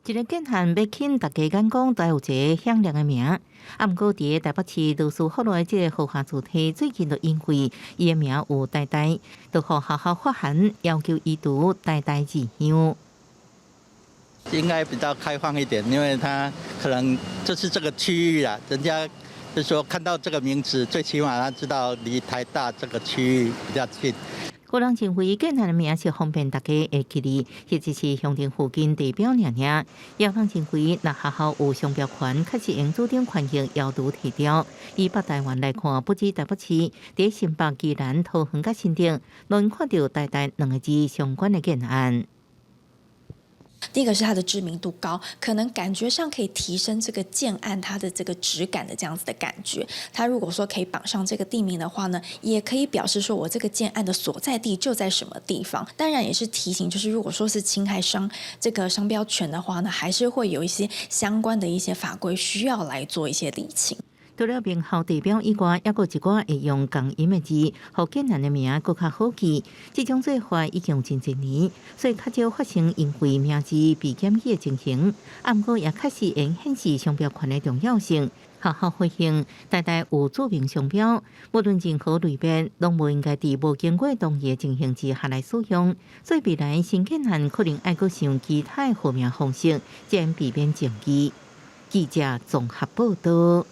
一个建案欲吸引大家眼光，都有一个響亮的名。啊，毋過佇台北市羅斯福路的這个豪華住宅，最近就因為伊的名有台大，就予學校發函要求移除台大字樣。應該比較開放一點，因為他可能就是這個區域啊，人家就說看到這個名字，最起碼他知道離台大這個區域比較近。有人認為建案的名是方便大家會記得，或者是鄉鎮附近地標爾爾。也有人認為，若學校有商標權，確實應主張權益要求提掉。以北台灣來看，不止台北市，佇新北、宜蘭、桃園佮新竹，攏看著台大兩个字相關的建案。第一個是它的知名度高，可能感覺上可以提升這個建案它的這個質感的這樣子的感覺。它如果說可以綁上這個地名的話呢，也可以表示說我這個建案的所在地就在什麼地方。當然也是提醒，就是如果說是侵害這個商標權的話呢，還是會有一些相關的一些法規需要來做一些釐清。除了名校地標以外，猶閣有一寡會用仝音的字，予建案的名閣較好記。這種做法已經有真濟年，所以較少發生因為名字被檢舉的情形。啊，毋過也確實會顯示商標權的重要性。學校回應，台大有著名商標，無論任何類別，攏無應該佇無經過同意的情形之下來使用。所以未來新建案可能愛閣想其他的號名方式，才能避免爭議。記者綜合報道。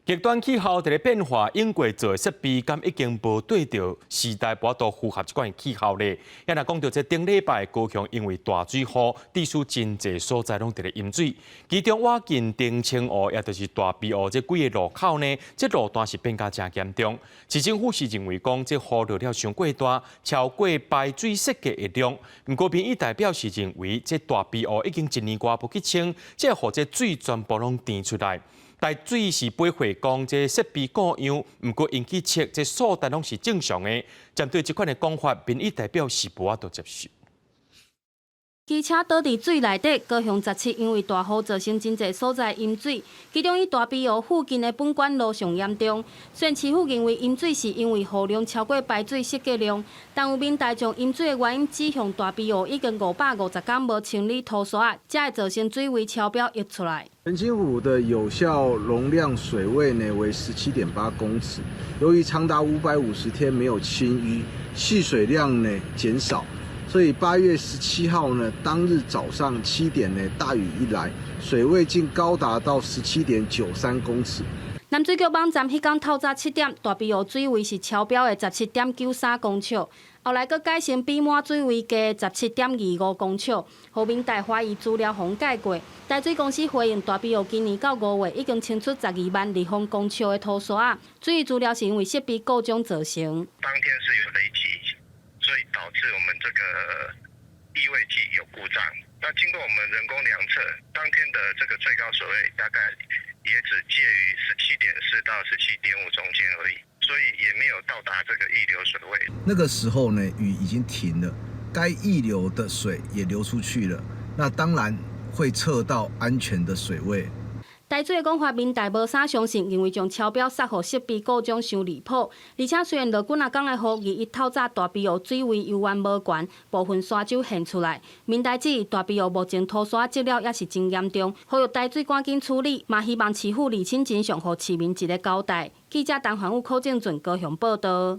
極端氣候佇咧變化，英國做的設備敢已經無對著時代，無法度符合這款氣候咧。也若講著這頂禮拜高雄因為大水雨，致使真濟所在攏佇咧淹水。其中倚近澄清湖，也就是大埤湖這幾个路口呢，這路段是變甲誠嚴重。市政府是認為講，這雨落了傷過大，超過排水設計的量。毋過民意代表是認為，這大埤湖已經一年外無去清，這予這水全部攏澱出來。台水是回應講，這設備故障，毋過𪜶去測這數值攏是正常的。針對這款的講法，民意代表是無法度接受。機車倒佇水內底，高雄17因為大雨造成真濟所在淹水，其中以大埤湖附近的本館路上嚴重。雖然市府認為淹水是因為雨量超過排水設計量，但有民代將淹水的原因指向大埤湖已經550天無清理塗沙，才會造成水位超標溢出來。澄清湖的有效容量水位呢為17.8公尺，由於長達550天沒有清淤，蓄水量呢減少。所以8月17號呢，當日早上7點呢，大雨一來，水位竟高達到17.93公尺。南水局網站彼工透早7點，大埤湖水位是超標的17.93公尺，後來閣改成比滿水位低17.25公尺，予民代懷疑資料予改過。台水公司回應大埤湖今年到5月已經清出12萬立方公尺的塗沙，水資料是因為設備故障造成。當天是有雷擊。所以導致我們這個異位計有故障。那經過我們人工量測，當天的這個最高水位大概也只介於17.4到17.5中間而已，所以也沒有到達這個溢流水位。那個時候呢，雨已經停了，該溢流的水也流出去了，那當然會測到安全的水位。台水的講法，民代無啥相信，認為將超標殺予設備故障傷離譜。而且雖然落幾若工的雨，21透早大埤湖水位猶原無懸，部分沙洲現出來。民代指大埤湖目前塗沙積了也是真嚴重，呼籲台水趕緊處理，嘛希望市府釐清真相，予市民一个交代。記者陳環武、柯正俊高雄報道。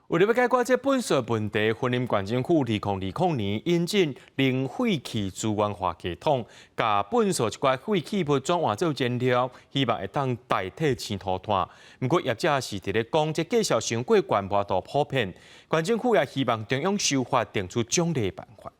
為了欲解決這糞埽問題，雲林縣政府2020年引進零廢棄資源化系統，共糞埽一寡廢棄物轉換做燃料，希望會當代替青塗炭。毋過業者是佇咧講，這價數傷過懸，無法度普遍。縣政府也希望中央修法定出獎勵辦法。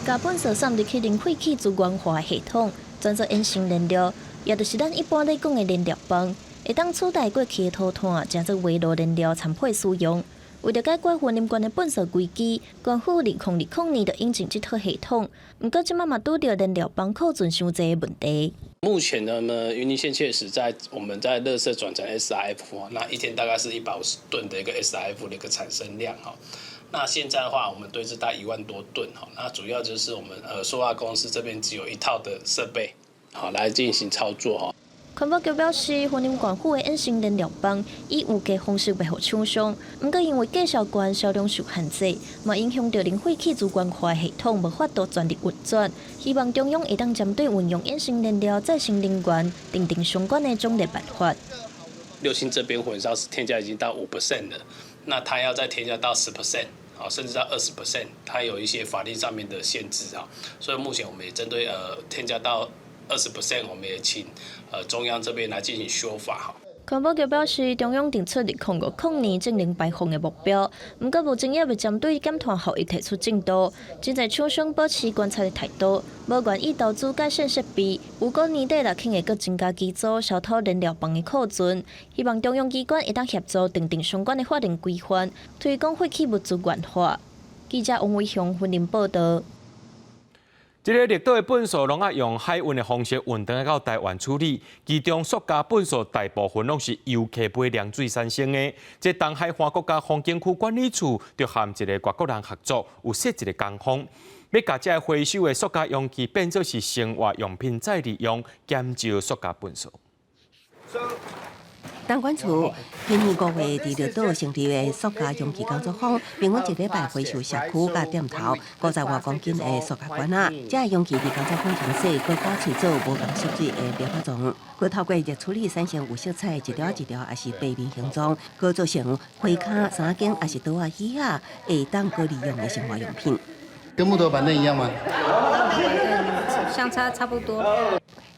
共糞埽送入去零廢棄資源化系統，轉做衍生燃料，也就是咱一般咧講的燃料棒。會當取代過去的塗炭，成做圍爐燃料參配使用。為著解決雲林縣的糞埽危機，縣府2020年就引進這套系統。毋過這馬嘛拄著燃料棒庫存傷濟的問題。目前呢，雲林縣確實在我們在垃圾轉成 SRF，那一天大概是150噸的一個 SRF 的一個產生量哈。那現在的話，我們堆置大概1萬多噸哈。那主要就是我們塑化公司這邊只有一套的設備，好來進行操作哈。環保局表示，雲林縣府的衍生燃料棒以有價方式賣予廠商，毋過因為價數懸、銷量受限制，嘛影響著零廢棄資源化系統無法度全力運轉。希望中央會當針對運用衍生燃料再生能源，訂定相關的獎勵辦法。六輕這邊混燒是添加已經到5% 了，那它要再添加到10%，好，甚至到20%，它有一些法令上面的限制啊，所以目前我們也針對添加到20%，我們也請中央這邊來進行修法哈。環保局表示，中央定出2050年淨零排放的目標，毋過目前也未針對減碳效益提出進度，真濟廠商保持觀察的態度，無願意投資改善設備。預估年底若肯會閣增加機組消除燃料棒的庫存，希望中央機關會當協助訂定相關的法令規範，推廣廢棄物資源化。記者王偉雄雲林報道。這个綠島的糞埽攏愛用海運的方式運轉來到台灣處理，其中塑膠糞埽大部分攏是遊客買涼水產生的。這東海岸國家風景區管理處就和一个外國人合作，有設一个工坊，欲共這个回收的塑膠容器變做是生活用品再利用，減少塑膠糞埽。東管處今年5月佇綠島成立的塑膠容器工作坊，平均一禮拜回收社區佮店頭50外公斤的塑膠罐仔。這个容器佇工作坊清洗，閣加吹做無仝色水的粒仔狀，閣透過熱處理產生有色彩，一條一條抑是平面形狀，閣做成花跤、衫仔肩抑是桌仔椅仔，會當閣利用的生活用品。跟木頭板凳一樣嗎？相差差不多。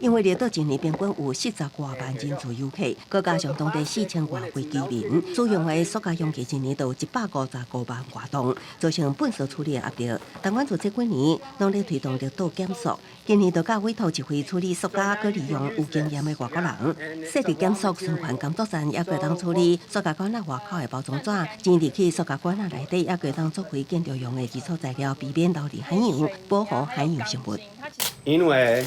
因為綠島一年平均有40外萬人次遊客，閣加上當地4000外位居民，使用的塑膠容器一年都有155萬外噸，造成糞埽處理的壓力。台灣做這幾年攏咧推動綠島減塑，今年就共委託一位處理塑膠閣利用有經驗的外國人，設立減塑循環工作站，也會當處理塑膠罐仔外口的包裝紙，錢入去塑膠罐仔內底，也會當作為建築用的基礎材料，避免流入海洋，保護海洋生物。因為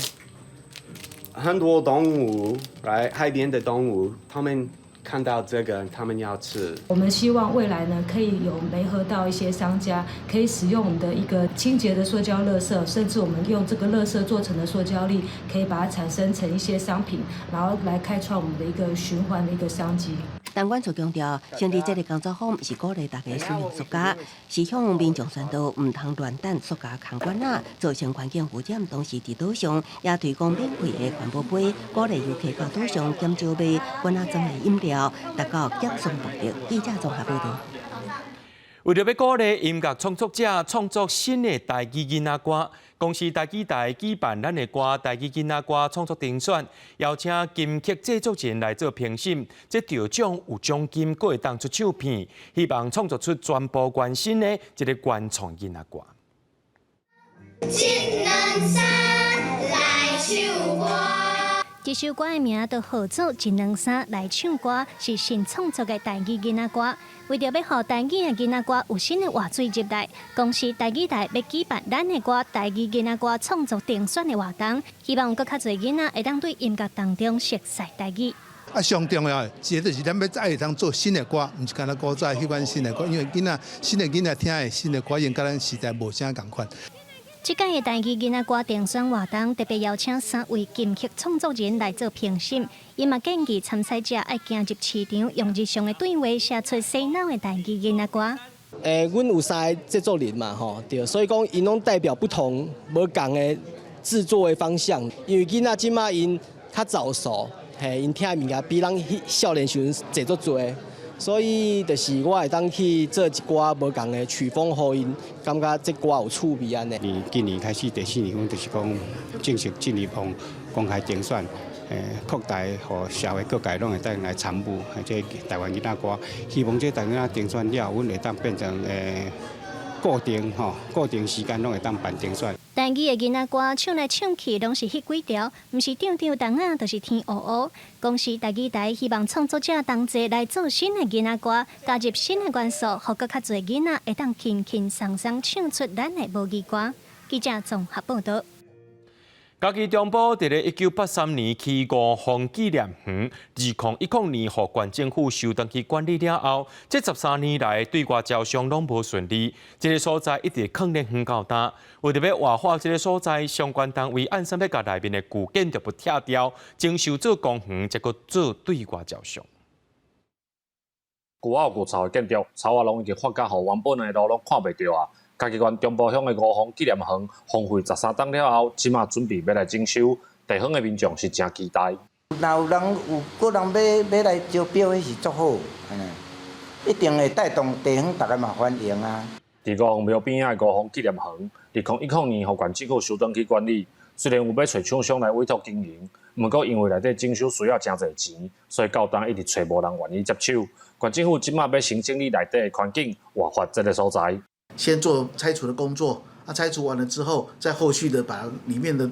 很多動物，right，海邊的動物，他們看到這個，他們要吃。我們希望未來呢，可以有媒合到一些商家，可以使用我們的一個清潔的塑膠垃圾，甚至我們用這個垃圾做成的塑膠粒，可以把它產生成一些商品，然後來開創我們的一個循環的一個商機。陳管處強調，成立這個工作坊是鼓勵大家使用塑膠，是向民眾宣導毋通亂擲塑膠空罐仔，造成環境污染。同時，佇島上也推廣免費的環保杯，鼓勵遊客到島上減少買罐仔裝的飲料，達到減塑目的。記者綜合報導。為著欲鼓勵音樂創作者創作新的台語囡仔歌，公視台語台舉辦咱的歌台語囡仔歌創作評選，邀請金曲製作人來做評審，這得獎有獎金，閣會當出唱片，希望創作出全部原新的一个原創囡仔歌。一兩三來唱歌。這首歌的名就號做《一兩三來唱歌》，是新創作的台語囡仔歌。為著欲予台語的囡仔歌有新的活水入來，公視台語台欲舉辦咱的歌台語囡仔歌創作評選的活動，希望有閣較濟囡仔會當對音樂當中熟悉台語。啊，上重要的，這就是咱欲愛會當做新的歌，毋是干焦古早彼款新的歌，因為囡仔新的囡仔聽的新的歌，應佮咱時代無啥仝款。這屆的台語囡仔歌評選活動特別邀請三位金曲創作人來做評審，𪜶嘛建議參賽者愛行入市場，用日常的對話寫出洗腦的台語囡仔歌。阮有三个製作人嘛，吼，對，所以講𪜶攏代表不同無仝的製作的方向。因為囡仔這馬𪜶較早熟，嘿，𪜶聽的物件比咱少年時陣濟足濟。所以就是我會當去做一寡無仝的曲風，予𪜶感覺這歌有趣味按呢。今年開始第四年，阮就是講正式進入公公開徵選，擴大予社會各界攏會當來參與，這台灣囡仔歌，希望這台灣囡仔徵選了，阮會當變成固定吼，固定時間攏會當辦徵選。台語的囡仔歌唱來唱去，攏是彼幾條，毋是長長筒仔，就是天烏烏。公視台語台希望創作者同齊來做新的囡仔歌，加入新的元素，予閣較濟囡仔會當輕輕鬆鬆唱出咱的母語歌。記者綜合報導。嘉義中部佇咧1983年起五峰紀念園，2010年予縣政府收轉去管理了後，這13年來對外招商攏無順利。這个所在一直囥咧遠到今，為著欲活化這个所在，相關單位按算欲共內面的舊建築物拆掉，整修做公園，再閣做對外招商。舊仔有舊臭的建築，草仔攏已經發甲，予原本的路攏看袂著啊！嘉義縣中部鄉的五峰紀念園荒廢13冬了後，這馬準備欲來整修，地方的民眾是誠期待。若有人有個人欲來招標，彼是足好，一定會帶動地方逐家嘛歡迎啊。佇五峰廟邊仔的五峰紀念園，2010年予縣政府收轉去管理，雖然有欲揣廠商來委託經營，毋過因為內底整修需要誠濟錢，所以到今一直揣無人願意接手。縣政府這馬欲先整理內底的環境，活化這个所在。先做拆除的工作，啊，拆除完了之後，再後續的把裡面的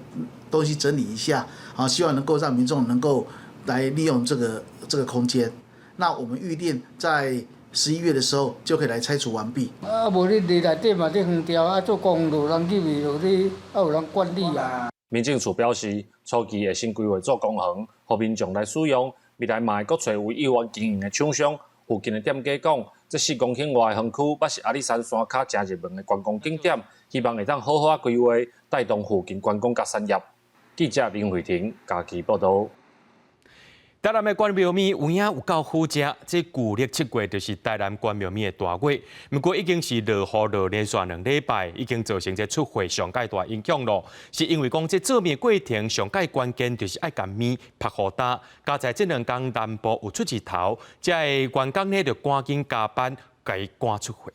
東西整理一下，啊，希望能夠讓民眾能夠來利用這個空間。那我們預定在11月的時候就可以來拆除完畢。啊，無你佇內底嘛，咧荒掉啊，做公路人入去，就你愛有人管理啊。民政處表示，初期會先規劃做公園，予民眾來使用，未來嘛會閣揣有意願經營的廠商。附近的店家講，這4公頃外的園區，捌是阿里山山跤誠熱門的觀光景點，希望會當好好仔規劃，帶動附近觀光佮產業。記者林慧婷嘉義報導。台南的關廟麵有影有夠好食，這舊曆7月就是台南關廟麵的大月。毋過已經是落雨落連續2禮拜，已經造成這出貨上蓋大影響囉。是因為講這做麵過程上蓋關鍵就是愛共麵曝予焦，佳哉這兩工南部有出日頭，遮的員工呢就趕緊加班，共伊趕出貨。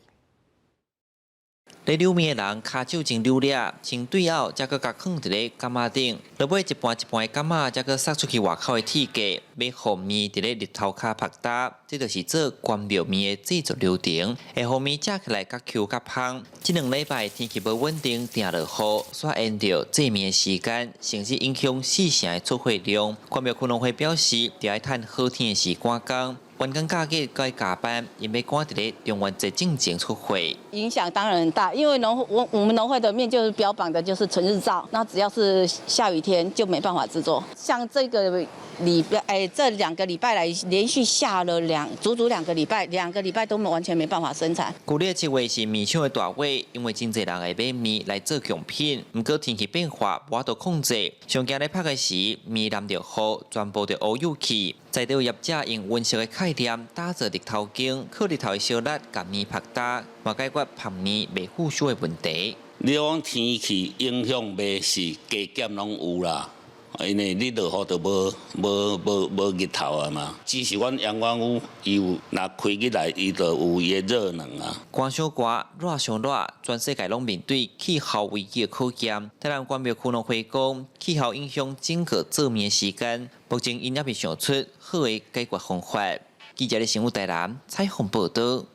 咧扭麵的人跤手真溜掠，先對拗，才閣共囥佇咧桿仔頂，落尾一盤一盤的桿仔，才閣送出去外口的鐵架，欲予麵佇咧日頭跤曝焦，這就是做關廟麵的製作流程，會予麵食起來較 Q 較芳。這兩禮拜天氣無穩定，定落雨，煞延著製麵的時間，甚至影響四成的出貨量。關廟區農會表示，著愛趁好天的時趕工。員工假日閣愛加班，𪜶欲趕佇咧中元節進前出貨。影響當然很大，因為農我們農會的麵就是標榜的就是純日照，那只要是下雨天就沒辦法製作。像這個禮拜，哎，這兩個禮拜來連續下了足足兩個禮拜，兩個禮拜都完全沒辦法生產。舊曆7月是麵廠的大月，因為真濟人會買麵來做貢品，毋過天氣變化無法度控制，上驚咧曝的時，麵淋著雨，全部就烏有去。在地業者用溫室的概念打造日頭間，靠日頭的燒熱，共麵曝焦，嘛解決曝麵袂腐朽的問題。你講天氣影響袂是加減攏有啦，因為你落雨就無日頭啊嘛。只是阮陽光屋伊有若開起來，伊就有伊的熱能啊。寒傷寒，熱傷熱，全世界攏面對氣候危機的考驗。台南關廟區農會講，氣候影響整個做麵的時間，目前𪜶猶未想出好的解決方法。記者的新聞台南採訪報導。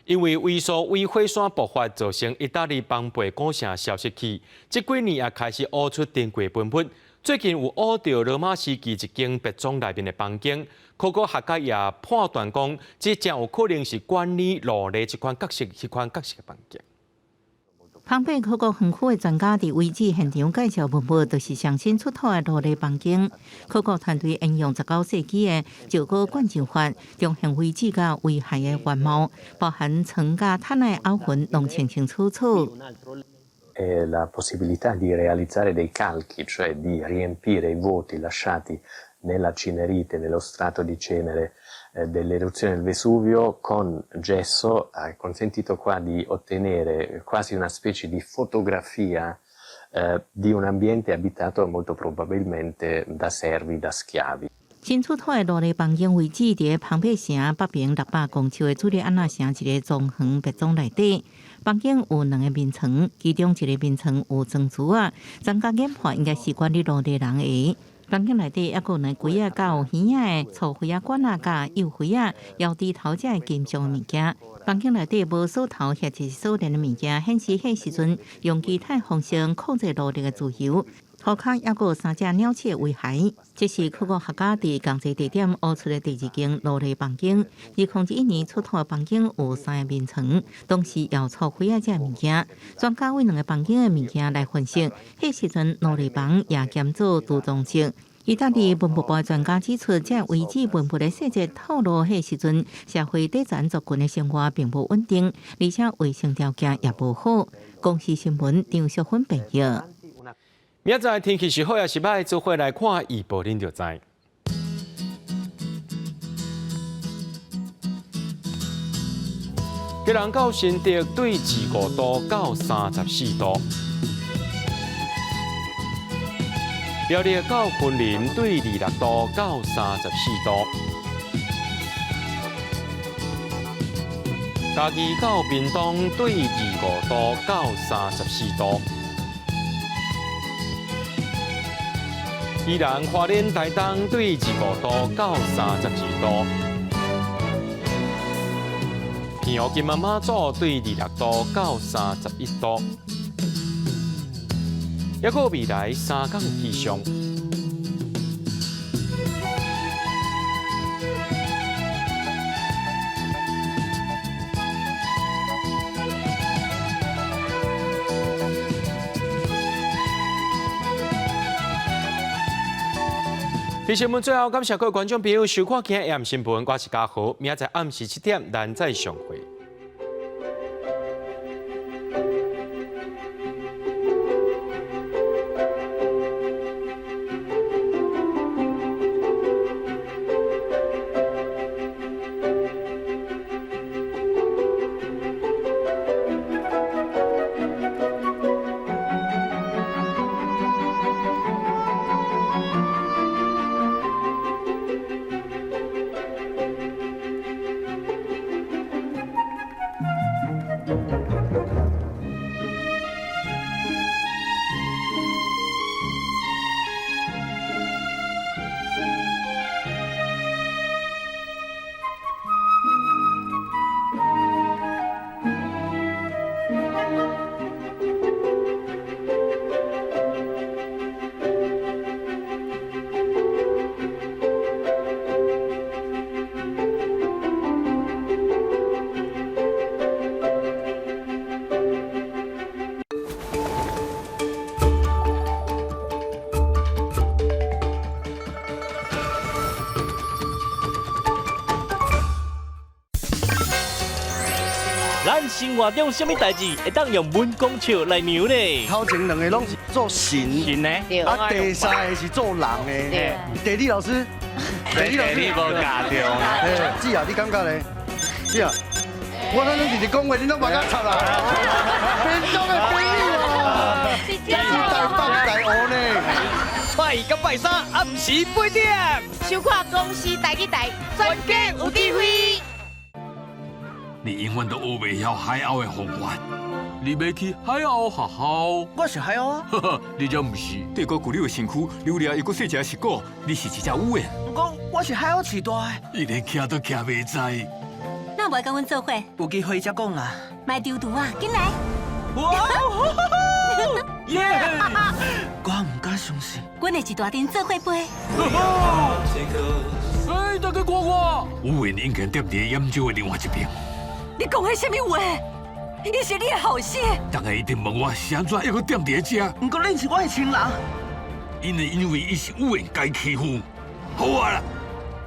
因為維蘇威火山爆發，造成意大利龐貝古城消失去。這幾年也開始挖出珍貴文物。最近有挖著羅馬時期一間別莊內面的房間，考古學家也判斷講，這誠有可能是管理奴隸這款角色、這款角色的房間。龐貝考古園區的專家佇遺址現場介紹文物，就是上新出土的奴隸房間。考古團隊應用19世紀的石膏灌漿法，重現遺址佮遺骸的原貌，包含床佮毯的凹痕，攏清清楚楚。 La possibilità di realizzare dei calchi, cioè di riempire i vuoti lasciati nella cinerite, nello strato di cenere dell'eruzione del Vesuvio con gesso, ha consentito qua di ottenere quasi una specie di fotografia di un ambiente abitato molto probabilmente da servi, da schiavi. 新出土的奴隸房間位置佇龐貝城北爿600公尺的朱利安娜城一个莊園別莊內底。房間有兩個眠床，其中一個眠床有裝珠仔，專家研判應該是管理奴隸人的。房間內底猶閣有兩個櫃仔，佮有耳仔的粗灰仔管仔，佮幼灰仔、腰豬頭這个金屬的物件。房間內底無鎖頭或者是鎖鏈的物件，顯示彼時陣用其他方式控制奴隸的自由。塗跤猶閣有三隻鳥鼠的遺骸，這是考古學家佇仝一地點挖出的第二間奴隸房間。2021年出土的房間有三個眠床，當時有粗灰仔這物件。專家為兩个房間的物件來分析，彼時陣奴隸房也兼做儲藏室。意大利文物部的專家指出，這遺址文物的細節透露，彼時陣社會底層族群的生活並無穩定，而且衛生條件也無好。公視新聞張淑芬編譯。明仔載天氣是好抑是䆀，做伙來看預報，恁就知。基隆到新竹對25度到34度，苗栗到雲林對26度到34度，嘉義到屏東對25度到34度。宜蘭花蓮台東對25度到32度，澎湖金門馬祖對26度到31度，猶閣未來3工氣象。佇新聞最後，感謝各位觀眾朋友收看今日 AM 新聞，我是嘉豪，明仔載暗時7點，咱再相會。咱生活中啥物代誌會當用文公尺來量呢？頭前兩個攏是做神，神呢？啊，第三個是做人的。地理老師，地理老師無教著。姊啊，你感覺咧？姊啊，我咱攏直直講話，你攏無甲插啦。屏東的朋友啊，這是台北大學呢。拜一拜三暗時八點，收看公視台語台，全家有智慧。你永遠都學袂曉海鷗的方法。你欲去海鷗學校？我是海鷗啊！你才毋是。帝國舊你的身軀留掠猶閣細隻石鼓，你是一隻蜈蠓。毋過我是海鷗飼大的。伊連徛都徛袂知。哪無愛佮阮做伙？有機會才講啦。莫丟丟啊，緊來！哇！耶！我毋敢相信。阮會一大陣做伙飛。哎，大家看看，蜈蠓應該踮佇儼洲的另外一邊。你講彼啥物話？伊是你的後生。逐家一定問我是按怎猶閣踮佇遮。毋過恁是我的親人。因為伊是蜈蠓共欺負，好啊啦。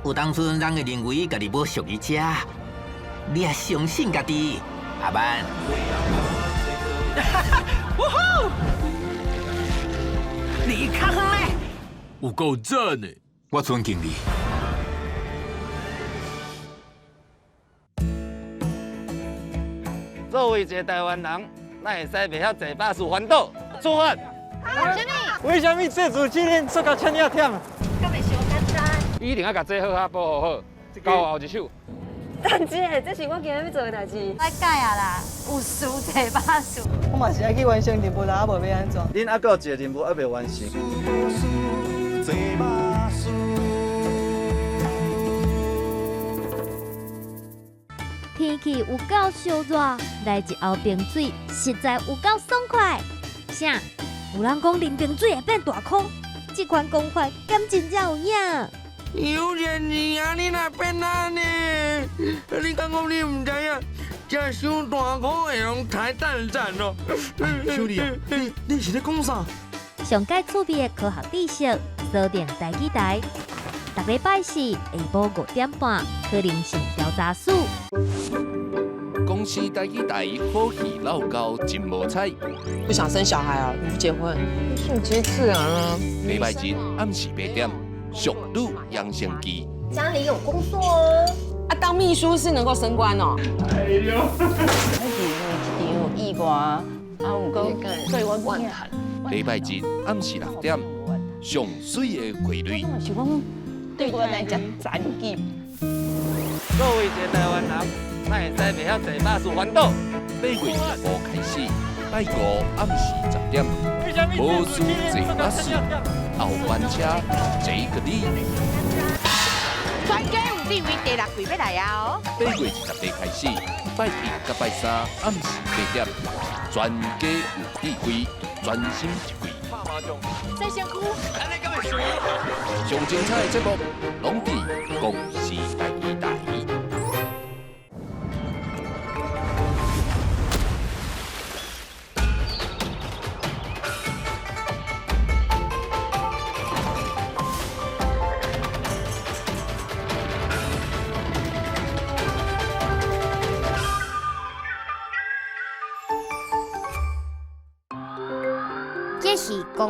有當陣人會認為家己無屬於遮，你也相信家己，阿曼。哇吼！你較遠咧。有夠讚的，我尊敬你。作為一個台灣人，哪會使袂曉坐巴士環島？出發！啥物？為啥物這組訓練做到遮爾忝？敢會傷簡單？一定愛共這好好保護好，交後一手。等者，這是我今日欲做的代誌。我改啊啦，有事坐巴士。我嘛是愛去完成任務啦，啊無欲按怎？恁猶閣有一個任務猶未完成。天氣有夠燒熱，來一壺冰水，實在有夠爽快。啥？有人講啉冰水會變大箍？這款講法敢真正有影？有錢人啊，你若變按呢？你敢講你毋知影？食傷大箍會予抬蛋蛋哦！小麗啊，你是咧講啥？上蓋趣味的科學知識，鎖定台語台。逐禮拜四下晡5點半，可能性調查室。公視台語台好戲鬧到真無彩。不想生小孩啊？你不結婚？順其自然啊。禮拜日暗時8點，《淑女養成記》。家裡有工作哦。啊，當秘書是能夠升官哦。哎呦！那是因為一場意外，啊，有講對我怨恨。禮拜日暗時6點，上媠的花蕊。是講對我來講殘忍。作為一個台灣人，哪會使袂曉坐巴士環島？8月25開始，拜五暗時10點，無事坐巴士，後班車坐個你。全家有智慧第6季欲來啊！8月28開始，拜一佮拜三暗時8點，全家有智慧，全新一季。在身軀，上精彩的節目，攏佇